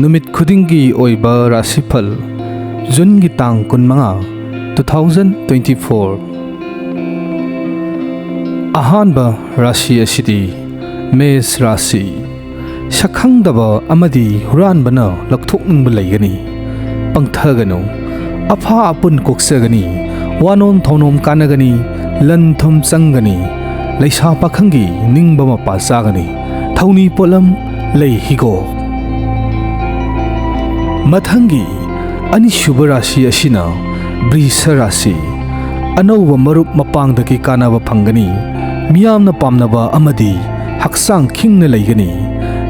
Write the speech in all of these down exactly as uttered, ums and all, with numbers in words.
ꯅꯨꯃꯤꯠ ꯈꯨꯗꯤꯡꯒꯤ ꯑꯣꯏꯕ ꯔꯥꯁꯤꯐꯜ, ꯖꯨꯟꯒꯤ ꯇꯥꯡ ꯀꯨꯟꯃꯉꯥ, two thousand twenty-four꯫ ꯑꯍꯥꯟꯕ ꯔꯥꯁꯤ ꯑꯁꯤꯗꯤ ꯃꯦꯁ ꯔꯥꯁꯤ꯫ ꯁꯛꯈꯪꯗꯕ ꯑꯃꯗꯤ ꯍꯨꯔꯥꯟꯕꯅ ꯂꯧꯊꯣꯛꯅꯤꯡꯕ ꯂꯩꯒꯅꯤ꯫ ꯄꯪꯊꯒꯅꯨ꯫ ꯑꯐꯥ ꯑꯄꯨꯟ ꯀꯣꯛꯆꯒꯅꯤ꯫ ꯋꯥꯅꯣꯝ ꯊꯧꯅꯣꯝ ꯀꯥꯟꯅꯒꯅꯤ꯫ ꯂꯟ ꯊꯨꯝ ꯆꯪꯒꯅꯤ꯫ ꯂꯩꯁꯥ ꯄꯥꯈꯪꯒꯤ ꯅꯤꯡꯕ ꯃꯄꯥ ꯆꯥꯒꯅꯤ꯫ ꯊꯧꯅꯤ ꯄꯣꯠꯂꯝ ꯂꯩ ꯍꯤꯒꯣꯛ꯫ ꯃꯊꯪꯒꯤ ꯑꯅꯤꯁꯨꯕ ꯔꯥꯁꯤ ꯑꯁꯤꯅ ꯕ꯭ꯔꯤꯁ ꯔꯥꯁꯤ꯫ ꯑꯅꯧꯕ ꯃꯔꯨꯞ ꯃꯄꯥꯡꯗꯒꯤ ꯀꯥꯟꯅꯕ ꯐꯪꯒꯅꯤ꯫ ꯃꯤꯌꯥꯝꯅ ꯄꯥꯝꯅꯕ ꯑꯃꯗꯤ ꯍꯛꯆꯥꯡ ꯈꯤꯡꯅ ꯂꯩꯒꯅꯤ꯫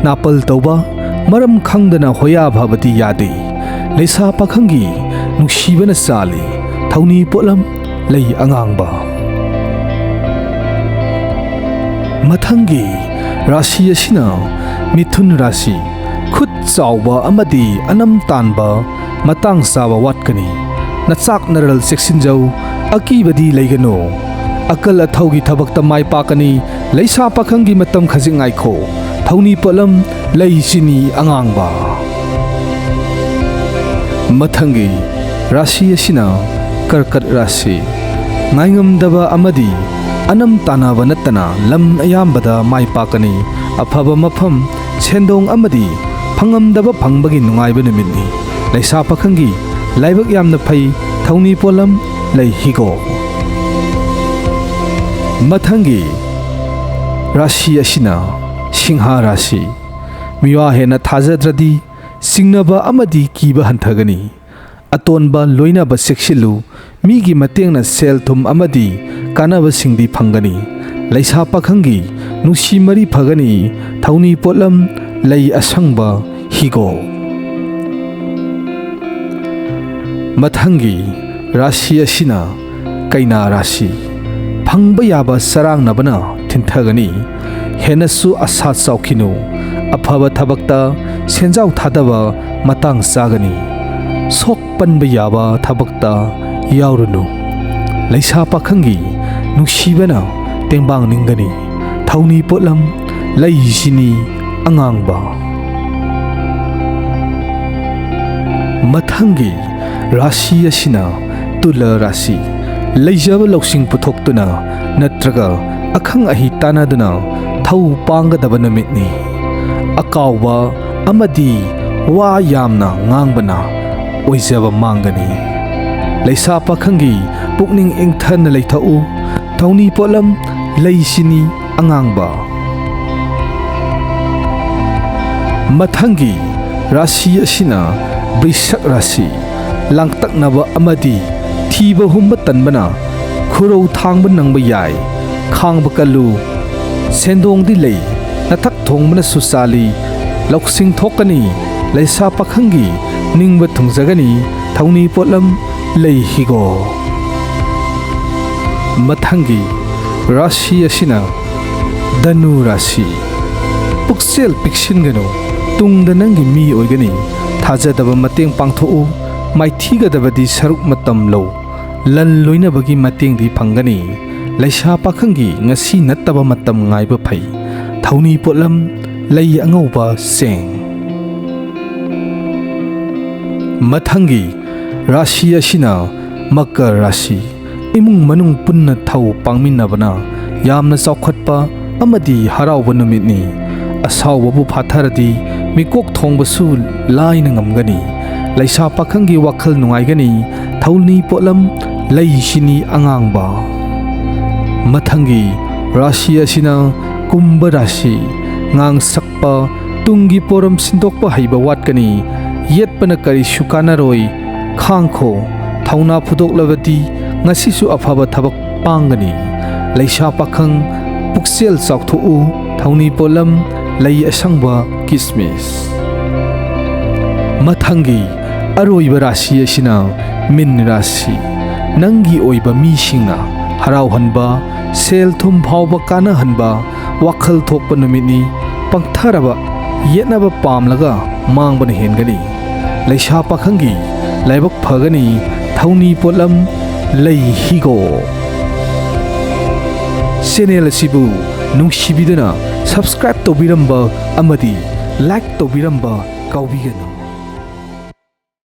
ꯅꯥꯄꯜ ꯇꯧꯕ, ꯃꯔꯝ ꯈꯪꯗꯅ ꯍꯣꯌꯥ ꯐꯕꯗꯤ ꯌꯥꯗꯦ꯫ ꯂꯩꯁꯥ ꯄꯥꯈꯪꯒꯤ ꯅꯨꯡꯁꯤꯕꯅ ꯆꯥꯜꯂꯤ꯫ ꯊꯧꯅꯤ ꯄꯣꯠꯂꯝ ꯂꯩ ꯑꯉꯥꯡꯕ꯫ ꯃꯊꯪꯒꯤ ꯔꯥꯁꯤ ꯑꯁꯤꯅ ꯃꯤꯊꯨꯟ ꯔꯥꯁꯤ꯫ ꯈꯨꯠ ꯆꯥꯎꯕ ꯑꯃꯗꯤ ꯑꯅꯝ ꯇꯥꯟꯕ ꯃꯇꯥꯡ ꯆꯥꯕ ꯋꯥꯠꯀꯅꯤ꯫ ꯅꯆꯥꯛ ꯅꯔꯜ ꯆꯦꯛꯁꯤꯟꯖꯧ, ꯑꯀꯤꯕꯗꯤ ꯂꯩꯒꯅꯨ꯫ ꯑꯀꯜ ꯑꯊꯧꯒꯤ ꯊꯕꯛꯇ ꯃꯥꯏ ꯄꯥꯛꯀꯅꯤ꯫ ꯂꯩꯁꯥ ꯄꯥꯈꯪꯒꯤ ꯃꯇꯝ ꯈꯖꯤꯛ ꯉꯥꯏꯈꯣ꯫ ꯊꯧꯅꯤ ꯄꯣꯠꯂꯝ ꯂꯩ ꯆꯤꯅꯤ ꯑꯉꯥꯡꯕ꯫ ꯃꯊꯪꯒꯤ ꯔꯥꯁꯤ ꯑꯁꯤꯅ ꯀꯔꯀꯠ ꯔꯥꯁꯤ꯫ ꯉꯥꯏꯉꯝꯗꯕ ꯑꯃꯗꯤ ꯑꯅꯝ ꯇꯥꯟꯅꯕ ꯅꯠꯇꯅ ꯂꯝ ꯑꯌꯥꯝꯕꯗ ꯃꯥꯏ ꯄꯥꯛꯀꯅꯤ꯫ ꯑꯐꯕ ꯃꯐꯝ, ꯁꯦꯟꯗꯣꯡ ꯑꯃꯗꯤ ꯐꯪꯉꯝꯗꯕ ꯐꯪꯕꯒꯤ ꯅꯨꯡꯉꯥꯏꯕ ꯅꯨꯃꯤꯠꯅꯤ꯫ ꯂꯩꯁꯥ ꯄꯥꯈꯪꯒꯤ ꯂꯥꯏꯕꯛ ꯌꯥꯝꯅ ꯐꯩ꯫ ꯊꯧꯅꯤ ꯄꯣꯠꯂꯝ ꯂꯩ ꯍꯤꯒꯣꯛ꯫ ꯃꯊꯪꯒꯤ ꯔꯥꯁꯤ ꯑꯁꯤꯅ ꯁꯤꯡꯍꯥ ꯔꯥꯁꯤ꯫ ꯃꯤꯋꯥ ꯍꯦꯟꯅ ꯊꯥꯖꯗ꯭ꯔꯗꯤ ꯆꯤꯡꯅꯕ ꯑꯃꯗꯤ ꯀꯤꯕ ꯍꯟꯊꯒꯅꯤ꯫ ꯑꯇꯣꯟꯕ ꯂꯣꯏꯅꯕ ꯆꯦꯛꯁꯤꯜꯂꯨ꯫ ꯃꯤꯒꯤ ꯃꯇꯦꯡꯅ ꯁꯦꯜ ꯊꯨꯝ ꯑꯃꯗꯤ ꯀꯥꯟꯅꯕꯁꯤꯡꯗꯤ ꯐꯪꯒꯅꯤ꯫ ꯂꯩꯁꯥ ꯄꯥꯈꯪꯒꯤ ꯅꯨꯡꯁꯤ ꯃꯔꯤ ꯐꯒꯅꯤ꯫ ꯊꯧꯅꯤ ꯄꯣꯠꯂꯝ ꯂꯩ ꯑꯁꯪꯕ ꯍꯤꯒꯣꯛ꯫ ꯃꯊꯪꯒꯤ ꯔꯥꯁꯤ ꯑꯁꯤꯅ ꯀꯩꯅꯥ ꯔꯥꯁꯤ꯫ ꯐꯪꯕ ꯌꯥꯕ ꯆꯔꯥꯡꯅꯕꯅ ꯊꯤꯟꯊꯒꯅꯤ꯫ ꯍꯦꯟꯅꯁꯨ ꯑꯁꯥ ꯆꯥꯎꯈꯤꯅꯨ꯫ ꯑꯐꯕ ꯊꯕꯛꯇ ꯁꯦꯟꯖꯥꯎ ꯊꯥꯗꯕ ꯃꯇꯥꯡ ꯆꯥꯒꯅꯤ꯫ ꯁꯣꯛ ꯄꯟꯕ ꯌꯥꯕ ꯊꯕꯛꯇ ꯌꯥꯎꯔꯨꯅꯨ꯫ ꯂꯩꯁꯥ ꯄꯥꯈꯪꯒꯤ ꯅꯨꯡꯁꯤꯕꯅ ꯇꯦꯡꯕꯥꯡ ꯅꯤꯡꯒꯅꯤ꯫ ꯊꯧꯅꯤ ꯄꯣꯠꯂꯝ ꯂꯩꯁꯤꯅꯤ ꯑꯉꯥꯡꯕ꯫ ꯃꯊꯪꯒꯤ ꯔꯥꯁꯤ ꯑꯁꯤꯅ ꯇꯨꯂꯥ ꯔꯥꯁꯤ꯫ ꯂꯩꯖꯕ ꯂꯧꯁꯤꯡ ꯄꯨꯊꯣꯛꯇꯨꯅ ꯅꯠꯇ꯭ꯔꯒ ꯑꯈꯪ ꯑꯍꯩ ꯇꯥꯟꯅꯗꯨꯅ ꯊꯧ ꯄꯥꯡꯒꯗꯕ ꯅꯨꯃꯤꯠꯅꯤ꯫ ꯑꯀꯥꯎꯕ ꯑꯃꯗꯤ ꯋꯥ ꯌꯥꯝꯅ ꯉꯥꯡꯕꯅ ꯑꯣꯏꯖꯕ ꯃꯥꯡꯒꯅꯤ꯫ ꯂꯩꯁꯥ ꯄꯥꯈꯪꯒꯤ ꯄꯨꯛꯅꯤꯡ ꯏꯪꯊꯅ ꯂꯩꯊꯣꯛꯎ꯫ ꯊꯧꯅꯤ ꯄꯣꯠꯂꯝ ꯂꯩꯁꯤꯅꯤ ꯑꯉꯥꯡꯕ꯫ ꯃꯊꯪꯒꯤ ꯔꯥꯁꯤ ꯑꯁꯤꯅ ꯕ꯭ꯔꯤꯁꯛ ꯔꯥꯁꯤ꯫ ꯂꯥꯡꯇꯛꯅꯕ ꯑꯃꯗꯤ ꯊꯤꯕ ꯍꯨꯝꯕ ꯇꯟꯕꯅ ꯈꯨꯔꯧ ꯊꯥꯡꯕ ꯅꯪꯕ ꯌꯥꯏ꯫ ꯈꯥꯡꯕ ꯀꯜꯂꯨ꯫ ꯁꯦꯟꯗꯣꯡꯗꯤ ꯂꯩ꯫ ꯅꯊꯛ ꯊꯣꯡꯕꯅꯁꯨ ꯆꯥꯜꯂꯤ꯫ ꯂꯧꯁꯤꯡ ꯊꯣꯛꯀꯅꯤ꯫ ꯂꯩꯁꯥ ꯄꯥꯈꯪꯒꯤ ꯅꯤꯡꯕ ꯊꯨꯡꯖꯒꯅꯤ꯫ ꯊꯧꯅꯤ ꯄꯣꯠꯂꯝ ꯂꯩ ꯍꯤꯒꯣꯛ꯫ ꯃꯊꯪꯒꯤ ꯔꯥꯁꯤ ꯑꯁꯤꯅ ꯙꯅꯨ ꯔꯥꯁꯤ꯫ ꯄꯨꯛꯆꯦꯜ ꯄꯤꯛꯁꯤꯟꯒꯅꯨ꯫ ꯇꯨꯡꯗ ꯅꯪꯒꯤ ꯃꯤ ꯑꯣꯏꯒꯅꯤ꯫ ꯊꯥꯖꯗꯕ ꯃꯇꯦꯡ ꯄꯥꯡꯊꯣꯛꯎ꯫ ꯃꯥꯏꯊꯤꯒꯗꯕꯗꯤ ꯁꯔꯨꯛ ꯃꯇꯝ ꯂꯧ꯫ ꯂꯟ ꯂꯣꯏꯅꯕꯒꯤ ꯃꯇꯦꯡꯗꯤ ꯐꯪꯒꯅꯤ꯫ ꯂꯩꯁꯥ ꯄꯥꯈꯪꯒꯤ ꯉꯁꯤ ꯅꯠꯇꯕ ꯃꯇꯝ ꯉꯥꯏꯕ ꯐꯩ꯫ ꯊꯧꯅꯤ ꯄꯣꯠꯂꯝ ꯂꯩ ꯑꯉꯧꯕ ꯆꯦꯡ꯫ ꯃꯊꯪꯒꯤ ꯔꯥꯁꯤ ꯑꯁꯤꯅ ꯃꯀꯔ ꯔꯥꯁꯤ꯫ ꯏꯃꯨꯡ ꯃꯅꯨꯡ ꯄꯨꯟꯅ ꯊꯧ ꯄꯥꯡꯃꯤꯟꯅꯕꯅ ꯌꯥꯝꯅ ꯆꯥꯎꯈꯠꯄ ꯑꯃꯗꯤ ꯍꯔꯥꯎꯕ ꯅꯨꯃꯤꯠꯅꯤ꯫ ꯑꯁꯥꯎꯕꯕꯨ ꯐꯥꯊꯔꯗꯤ ꯃꯤꯀꯣꯛ ꯊꯣꯡꯕꯁꯨ ꯂꯥꯏꯅ ꯉꯝꯒꯅꯤ꯫ ꯂꯩꯁꯥ ꯄꯥꯈꯪꯒꯤ ꯋꯥꯈꯜ ꯅꯨꯡꯉꯥꯏꯒꯅꯤ꯫ ꯊꯧꯅꯤ ꯄꯣꯠꯂꯝ ꯂꯩꯁꯤꯅꯤ ꯑꯉꯥꯡꯕ꯫ ꯃꯊꯪꯒꯤ ꯔꯥꯁꯤ ꯑꯁꯤꯅ ꯀꯨꯝꯚ ꯔꯥꯁꯤ꯫ ꯉꯥꯡꯁꯛꯄ, ꯇꯨꯡꯒꯤ ꯄꯣꯔꯝ ꯁꯤꯟꯗꯣꯛꯄ ꯍꯩꯕ ꯋꯥꯠꯀꯅꯤ꯫ ꯌꯦꯠꯄꯅ ꯀꯔꯤꯁꯨ ꯀꯥꯟꯅꯔꯣꯏ꯫ ꯈꯥꯡꯈꯣ꯫ ꯊꯧꯅꯥ ꯐꯨꯗꯣꯛꯂꯕꯗꯤ ꯉꯁꯤꯁꯨ ꯑꯐꯕ ꯊꯕꯛ ꯄꯥꯡꯒꯅꯤ꯫ ꯂꯩꯁꯥ ꯄꯥꯈꯪ ꯄꯨꯛꯆꯦꯜ ꯆꯥꯎꯊꯣꯛꯎ꯫ ꯊꯧꯅꯤ ꯄꯣꯠꯂꯝ ꯂꯩ ꯑꯁꯪꯕ ꯀꯤꯁꯃꯤꯁ꯫ ꯃꯊꯪꯒꯤ ꯑꯔꯣꯏꯕ ꯔꯥꯁꯤ ꯑꯁꯤꯅ ꯃꯤꯟ ꯔꯥꯁꯤ꯫ ꯅꯪꯒꯤ ꯑꯣꯏꯕ ꯃꯤꯁꯤꯡꯅ ꯍꯔꯥꯎꯍꯟꯕ, ꯁꯦꯜ ꯊꯨꯝ ꯐꯥꯎꯕ ꯀꯥꯟꯅꯍꯟꯕ ꯋꯥꯈꯜ ꯊꯣꯛꯄ ꯅꯨꯃꯤꯠꯅꯤ꯫ ꯄꯪꯊꯔꯕ ꯌꯦꯠꯅꯕ ꯄꯥꯝꯂꯒ ꯃꯥꯡꯕꯅ ꯍꯦꯟꯒꯅꯤ꯫ ꯂꯩꯁꯥ ꯄꯥꯈꯪꯒꯤ ꯂꯥꯏꯕꯛ ꯐꯒꯅꯤ꯫ ꯊꯧꯅꯤ ꯄꯣꯠꯂꯝ ꯂꯩ ꯍꯤꯒꯣꯛ꯫ ꯆꯦꯅꯦꯜ ꯑꯁꯤꯕꯨ ꯅꯨꯡꯁꯤꯕꯤꯗꯨꯅ subscribe ꯇꯧꯕꯤꯔꯝꯕ ꯑꯃꯗꯤ like ꯇꯧꯕꯤꯔꯝꯕ ꯀꯥꯎꯕꯤꯒꯅꯨ꯫